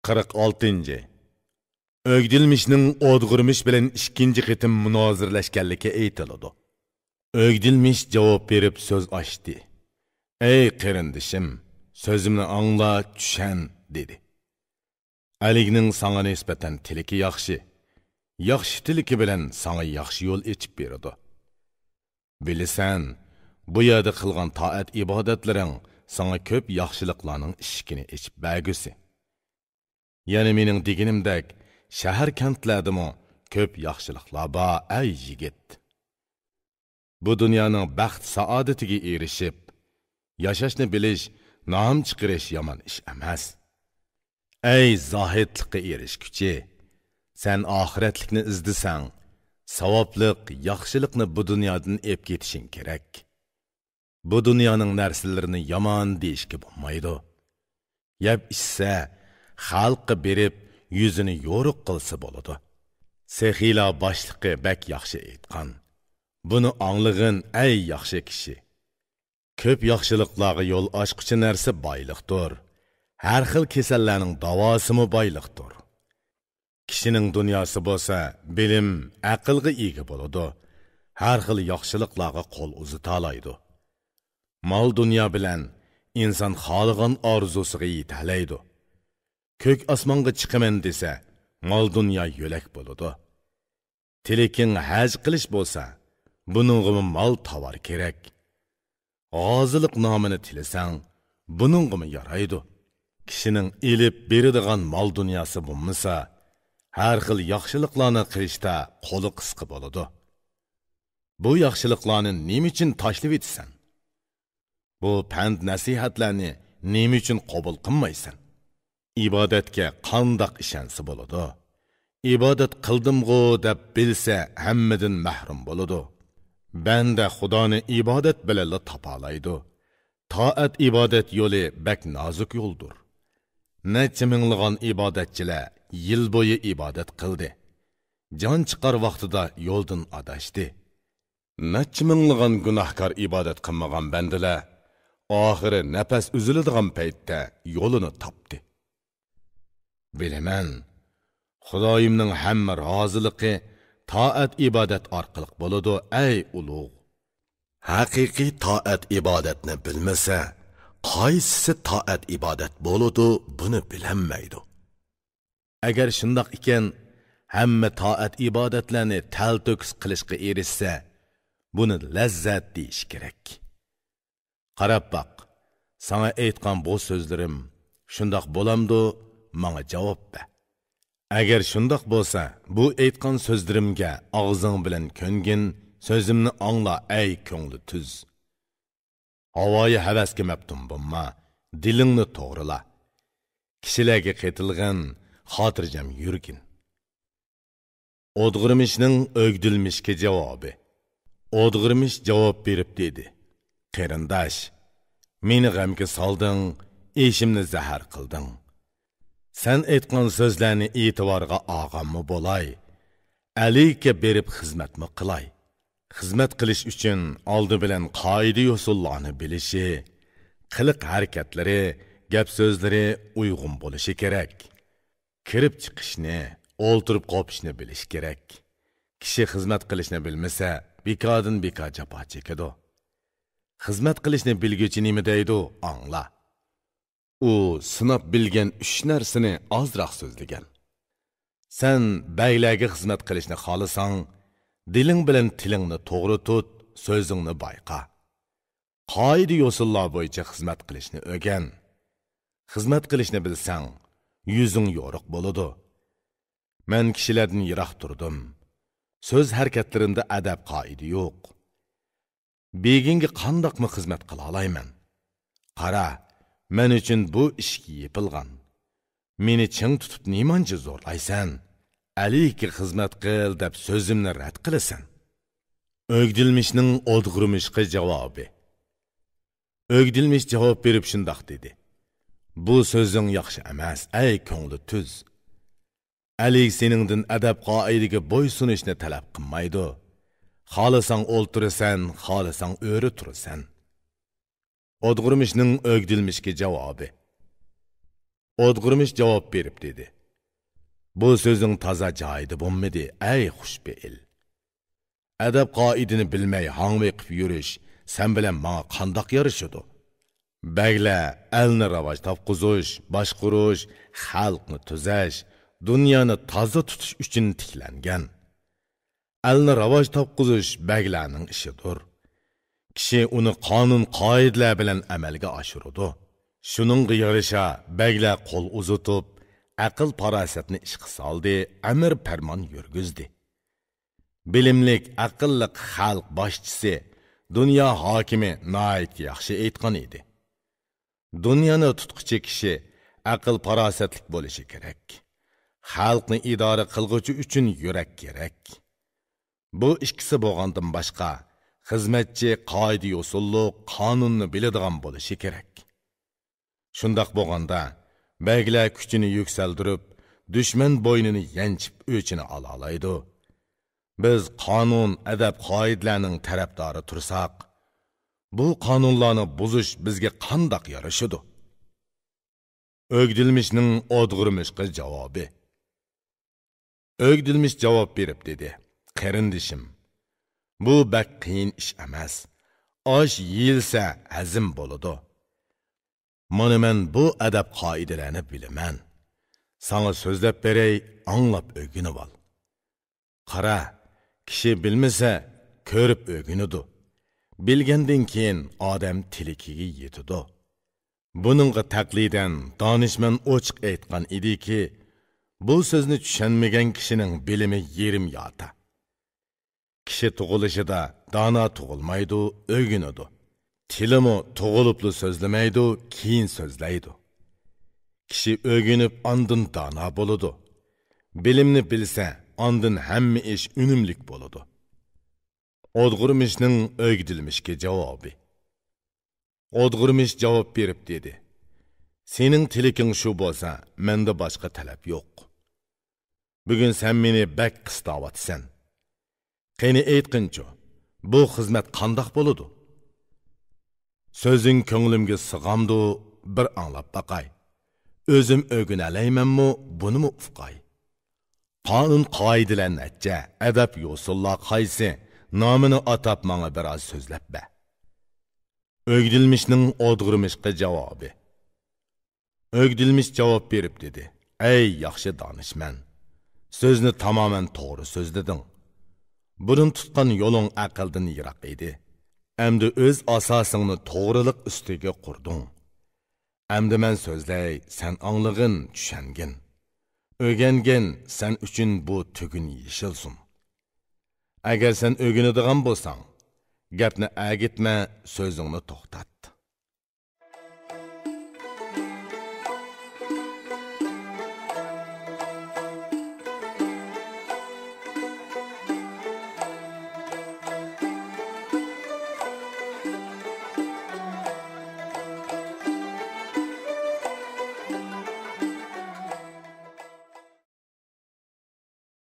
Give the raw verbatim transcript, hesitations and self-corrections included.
قىرىق ئالتىنچى. ئۆگدۈلمۈشنىڭ ئودغۇرمىش بىلەن ئىككىنچى قېتىم مۇنازىرىلەشكەنلىكى ئېيتىلىدۇ. ئۆگدۈلمۈش جاۋاب بېرىپ سۆز ئاچتى. «ئەي قېرىندىشىم، سۆزۈمنى ئاڭلا، چۈشەن» دېدى. ئەلىگنىڭ ساڭا نىسبەتەن تىلىكى ياخشى. ياخشى تىلىكى بىلەن ساڭا ياخشى يول ئېچىپ بېرىدۇ. بىلىسەن، بۇ يەردە قىلغان تائەت-ئىبادەتلىرىڭ ساڭا كۆپ ياخشىلىقلارنىڭ ئىشىكىنى ئېچىپ بەرگۈسى. يەنە مېنىڭ دېگىنىمدەك، شەھەر-كەنتلەردىمۇ كۆپ ياخشىلىقلار بار، ئەي يىگىت! بۇ دۇنيانىڭ بەخت-سائادىتىگە ئېرىشىپ، ياشاشنى بىلىش، نام چىقىرىش يامان ئىش ئەمەس. ئەي زاھىدلىققا ئېرىشكۈچى! سەن ئاخىرەتلىكنى ئىزدىسەڭ، ساۋابلىق، ياخشىلىقنى بۇ دۇنيادىن ئېپ كېتىشىڭ كېرەك. بۇ دۇنيانىڭ نەرسىلىرىنى يامان دېيىشكە بولمايدۇ. يەپ ئىچسە، خەلققە بېرىپ، يۈزىنى يورۇق قىلسا بولىدۇ. سېخىيلار باشلىقى بەك ياخشى ئېيتقان. بۇنى ئاڭلىغىن، ئەي ياخشى كىشى! كۆپ ياخشىلىقلارغا يول ئاچقۇچى نەرسە بايلىقتۇر. ھەر خىل كېسەللەرنىڭ داۋاسىمۇ بايلىقتۇر. كىشىنىڭ دۇنياسى بولسا بىلىم، ئەقىلگە ئىگە بولىدۇ. ھەر خىل ياخشىلىقلارغا قول ئۇزىتالايدۇ. مال-دۇنيا بىلەن ئىنسان خالىغان ئارزۇسىغا يېتەلەيدۇ. كۆك ئاسمانغا چىقىمەن دېسە، مال-دۇنيا يۆلەك بولىدۇ. تىلىكىڭ ھەج قىلىش بولسا، بۇنىڭغىمۇ مال-تاۋار كېرەك. غازىلىق نامىنى تىلىسەڭ، بۇنىڭغىمۇ يارايدۇ. كىشىنىڭ ئېلىپ بېرىدىغان مال-دۇنياسى بولمىسا، ھەر خىل ياخشىلىقلارنى قىلىشتا قولى قىسقا بولىدۇ. بۇ ياخشىلىقلارنى نېمە ئۈچۈن تاشلىۋېتىسەن؟ بۇ پەند-نەسىھەتلەرنى نېمە ئۈچۈن قوبۇل قىلمايسەن؟ ئىبادەتكە قانداق ئىشەنسە بولىدۇ؟ ئىبادەت قىلدىمغۇ دەپ بىلسە، ھەممىدىن مەھرۇم بولىدۇ. بەندە خۇدانى ئىبادەت بىلەنلا تاپالايدۇ. تائەت-ئىبادەت يولى بەك نازۇك يولدۇر. نەچچە مىڭلىغان ئىبادەتچىلەر يىل بويى ئىبادەت قىلدى. جان چىقار ۋاقتىدا يولدىن ئاداشتى. نەچچە مىڭلىغان گۇناھكار ئىبادەت قىلمىغان بەندىلەر ئاخىرى نەپەس ئۈزۈلىدىغان پەيتتە يولىنى تاپتى. بىلىمەن، خۇدايىمنىڭ ھەممە رازىلىقى تائەت-ئىبادەت ئارقىلىق بولىدۇ، ئەي ئۇلۇغ! ھەقىقىي تائەت-ئىبادەتنى بىلمىسە، قايسىسى تائەت-ئىبادەت بولىدۇ، بۇنى بىلەلمەيدۇ. ئەگەر شۇنداق ئىكەن، ھەممە تائەت-ئىبادەتلەرنى تەلتۆكۈس قىلىشقا ئېرىشسە، بۇنى لەززەت دېيىش كېرەك. قاراپ باق، ساڭا ئېيتقان بۇ سۆزلىرىم شۇنداق بولامدۇ؟ ماڭا جاۋاب بەر. ئەگەر شۇنداق بولسا، بۇ ئېيتقان سۆزلىرىمگە ئاغزىڭ بىلەن كۆنگىن، سۆزۈمنى ئاڭلا، ئەي كۆڭلى تۈز. ھاۋايى ھەۋەسكە مەپتۇن بولما، دىلىڭنى توغرىلا. كىشىلەرگە قېتىلغىن، خاتىرجەم يۈرگىن. ئودغۇرمىشنىڭ ئۆگدۈلمىشكە جاۋابى. ئودغۇرمىش جاۋاب بېرىپ دېدى: «قېرىنداش، مېنى غەمگە سالدىڭ، ئېشىمنى زەھەر قىلدىڭ. سەن ئېيتقان سۆزلەرنى ئېتىبارغا ئالغانمۇ بولاي، ئەلىگە بېرىپ خىزمەتمۇ قىلاي.» خىزمەت قىلىش ئۈچۈن ئالدى بىلەن قائىدە-يوسۇنلارنى بىلىشى، قىلىق-ھەرىكەتلىرى، گەپ-سۆزلىرى ئۇيغۇن بولۇشى كېرەك. كىرىپ چىقىشنى، ئولتۇرۇپ قوپۇشنى بىلىش كېرەك. كىشى خىزمەت قىلىشنى بىلمىسە، بىكاردىن بىكار جاپا چېكىدۇ. خىزمەت قىلىشنى بىلگۈچى نېمە دەيدۇ، ئاڭلا. ئۇ سىناپ بىلگەن ئۈچ نەرسىنى ئازراق سۆزلىگەن. سەن بەگلەرگە خىزمەت قىلىشنى خالىساڭ، دىلىڭ بىلەن تىلىڭنى توغرا تۇت، سۆزۈڭنى بايقا. قائىدە-يوسۇنلار بويىچە خىزمەت قىلىشنى ئۆگەن. خىزمەت قىلىشنى بىلسەڭ، يۈزۈڭ يورۇق بولىدۇ. مەن كىشىلەردىن يىراق تۇردۇم. سۆز ھەرىكەتلىرىمدە ئەدەپ-قائىدە يوق. بېگىڭگە قانداقمۇ خىزمەت قىلالايمەن؟ قارا، مەن ئۈچۈن بۇ ئىشىك يېپىلغان. مېنى چىڭ تۇتۇپ نېمانچە زورلايسەن؟ ئەلىگە خىزمەت قىل دەپ سۆزۈمنى رەت قىلىسەن. ئۆگدۈلمىشنىڭ ئودغۇرمىشقا جاۋابى. ئۆگدۈلمىش جاۋاب بېرىپ شۇنداق دېدى: «بۇ سۆزۈڭ ياخشى ئەمەس، ئەي كۆڭلى تۈز. ئەلىگ سېنىڭدىن ئەدەپ-قائىدىگە بويسۇنۇشنى تەلەپ قىلمايدۇ. خالىساڭ ئولتۇرىسەن، خالىساڭ ئۆرە تۇرىسەن.» ئودغۇرمىشنىڭ ئۆگدۈلمىشكە جاۋابى. ئودغۇرمىش جاۋاب بېرىپ دېدى: بۇ سۆزۈڭ تازا جايىدا بولمىدى، ئەي خۇشپېئىل! ئەدەپ-قائىدىنى بىلمەي ھاڭۋېقىپ يۈرۈش سەن بىلەن ماڭا قانداق يارىشىدۇ؟ بەگلەر ئەلنى راۋاج تاپقۇزۇش، باشقۇرۇش، خەلقنى تۈزەش، دۇنيانى تازا تۇتۇش ئۈچۈن تىكلەنگەن. ئەلنى راۋاج تاپقۇزۇش بەگلەرنىڭ ئىشىدۇر. كىشى ئۇنى قانۇن-قائىدىلەر بىلەن ئەمەلگە ئاشۇرىدۇ. شۇنىڭغا يارىشا بەگلەر قول ئۇزىتىپ، ئەقىل-پاراسەتنى ئىشقا سالدى، ئەمىر-پەرمان يۈرگۈزدى. بىلىملىك، ئەقىللىق خەلق باشچىسى، دۇنيا ھاكىمى ناھايىتى ياخشى ئېيتقان ئىدى. دۇنيانى تۇتقۇچى كىشى ئەقىل-پاراسەتلىك بولۇشى كېرەك. خەلقنى ئىدارە قىلغۇچى ئۈچۈن يۈرەك كېرەك. بۇ ئىككىسى بولغاندىن باشقا، خىزمەتچى قائىدە-يوسۇنلۇق، قانۇننى بىلىدىغان بولۇشى كېرەك. شۇنداق بولغاندا، بەگلەر كۈچىنى يۈكسەلدۈرۈپ، دۈشمەن بوينىنى يەنچىپ ئۆچىنى ئالالايدۇ. بىز قانۇن، ئەدەپ-قائىدىلەرنىڭ تەرەپدارى تۇرساق، بۇ قانۇنلارنى بۇزۇش بىزگە قانداق يارىشىدۇ؟ ئۆگدىلمىشنىڭ ئودغۇرمىشقا جاۋابى. ئۆگدىلمىش جاۋاب بېرىپ دېدى: قېرىندىشىم، بۇ بەك قىيىن ئىش ئەمەس. ئاش يېيىلسە ھەزىم بولىدۇ. مانا مەن بۇ ئەدەپ-قائىدىلەرنى بىلىمەن. ساڭا سۆزلەپ بېرەي، ئاڭلاپ ئۆگىنىۋال. قارا، كىشى بىلمىسە، كۆرۈپ ئۆگىنىدۇ. بىلگەندىن كېيىن ئادەم تىلىكىگە يېتىدۇ. بۇنىڭغا تەقلىدەن دانىشمەن ئوچۇق ئېيتقان ئىدىكى، بۇ سۆزنى چۈشەنمىگەن كىشىنىڭ بىلىمى يېرىم ياتا. كىشى تۇغۇلۇشىدا دانا تۇغۇلمايدۇ، ئۆگىنىدۇ. تىلىمۇ تۇغۇلۇپلا سۆزلىمەيدۇ، كېيىن سۆزلەيدۇ. كىشى ئۆگىنىپ ئاندىن دانا بولىدۇ. بىلىمنى بىلسە، ئاندىن ھەممە ئىش ئۈنۈملۈك بولىدۇ. ئودغۇرمىشنىڭ ئۆگدىلمىشكە جاۋابى. ئودغۇرمىش جاۋاب بېرىپ دېدى: سېنىڭ تىلىكىڭ شۇ بولسا، مەندە باشقا تەلەپ يوق. بۈگۈن سەن مېنى بەك قىستاۋاتىسەن. قېنى ئېيتقىنچۇ، بۇ خىزمەت قانداق بولىدۇ؟ سۆزۈڭ كۆڭلۈمگە سىغامدۇ، بىر ئاڭلاپ باقاي. ئۆزۈم ئۆگىنەلەيمەنمۇ، بۇنىمۇ ئۇقاي. قانۇن-قائىدىلەر نەچچە، ئەدەپ-يوسۇنلار قايسى، نامىنى ئاتاپ ماڭا بىراز سۆزلەپ بەر. ئۆگدىلمىشنىڭ ئودغۇرمىشقا جاۋابى. ئۆگدىلمىش جاۋاب بېرىپ دېدى: ئەي ياخشى دانىشمەن، سۆزنى تامامەن توغرا سۆزلىدىڭ. بۇرۇن تۇتقان يولۇڭ ئەقىلدىن يىراق ئىدى. ئەمدى ئۆز ئاساسىڭنى توغرىلىق ئۈستىگە قۇردۇڭ. ئەمدى مەن سۆزلەي، سەن ئاڭلىغىن، چۈشەنگىن. ئۆگەنگىن، سەن ئۈچۈن بۇ تۈگۈن يېشىلسۇن. ئەگەر سەن ئۆگىنىدىغان بولساڭ، گەپنى ئەگىتمە، سۆزۈڭنى توختات.